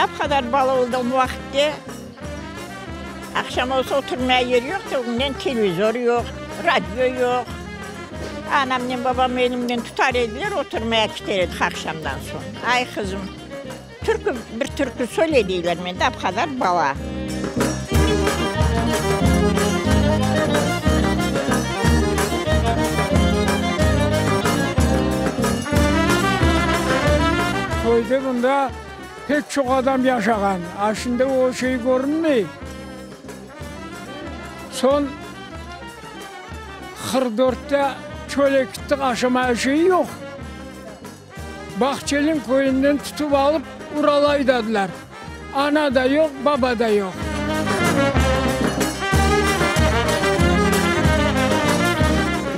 Ap qadar bala oldım vaqıtte, aqşam olsa oturmaya yer yoq, ögünden televizor yoq, radio yoq. Anamnen babam elimden tutar ediler, oturmaya kiter edik aqşamdan soñ. Ay, qızım, türkü, bir türkü söyle deyler, men de ap qadar bala. Köyde bunda pek çoq adam yaşağan, a şimdi o şey körünmey. Soñ 44-te çöle kittik, aşamaya şey yoq. Bahçeliñ köyünden tutıp alıp Urala aydadılar. Ana da yoq, baba da yoq.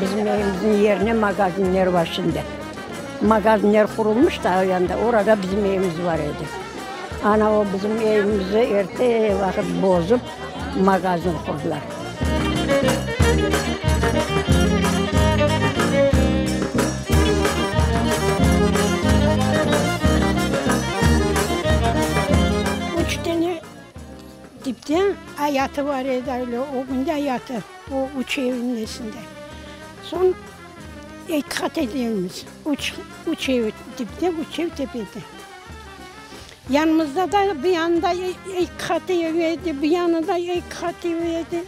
Bizim evimizniñ yerine magazinler var şimdi. Magazinler qurulmış da o yanda, orada bizim evimiz bar edi. Ana o bizim evimizi erte vaqıt bozıp, magazin qurdılar. Üç tane tipten ayatı bar edi öyle, ögünde ayatı, o üç evniñ nesinde. Soñ eki qat edi evimiz, üç, üç ev tipte, üç ev tepede. Yanımızda da bu yanında eki qat ev edi, bu yanında eki qat ev edi.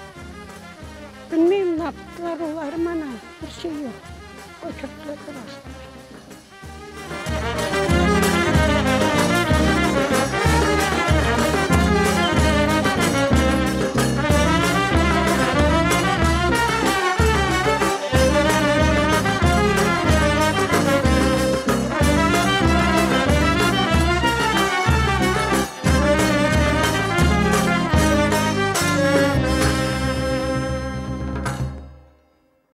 Bilmeyim, ne yaptılar olar, mana, bir şey yoq, köçürdiler, bıraktılar.